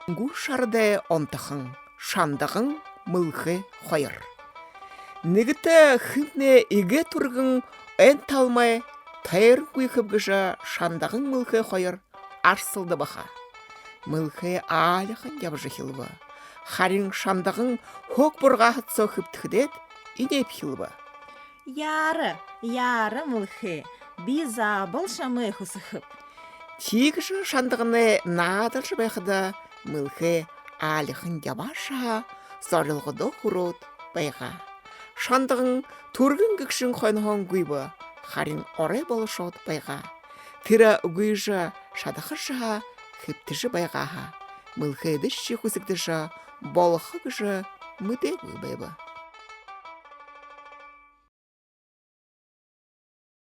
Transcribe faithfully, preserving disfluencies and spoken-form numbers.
Гү шарадай онтохон шандаган мэлхэй хоёр. Нэгэтэ хэнтнай эгээ түргэн эн талмай тойрон гүйхэб гэжэ шандаган мэлхэй хоёр арсалдаба ха. Мэлхэй аалихан ябажа эхилбэ. Харин шандаган һөг бургааһад соо хэбтэхэдээд, энеэбхилбэ: Яара, яара, мэлхэй, би заабол шамайе хүсэхэб. Тиигэжэ шандаганай наадалжа байхада, мэлхэй аалихан ябаашье һаа, зорилгодоо хүрөөд байгаа. Шандаган түргэн гэгшын хойноһоонь гүйбэ, харин орой болошоод байгаа. Тэрэ гүйжэ шадахашье һаа, хэбтэжэ байгаа һаа, мэлхэйдэшье хүсэгдэжэ болохо гэжэ мэдээгүй байба.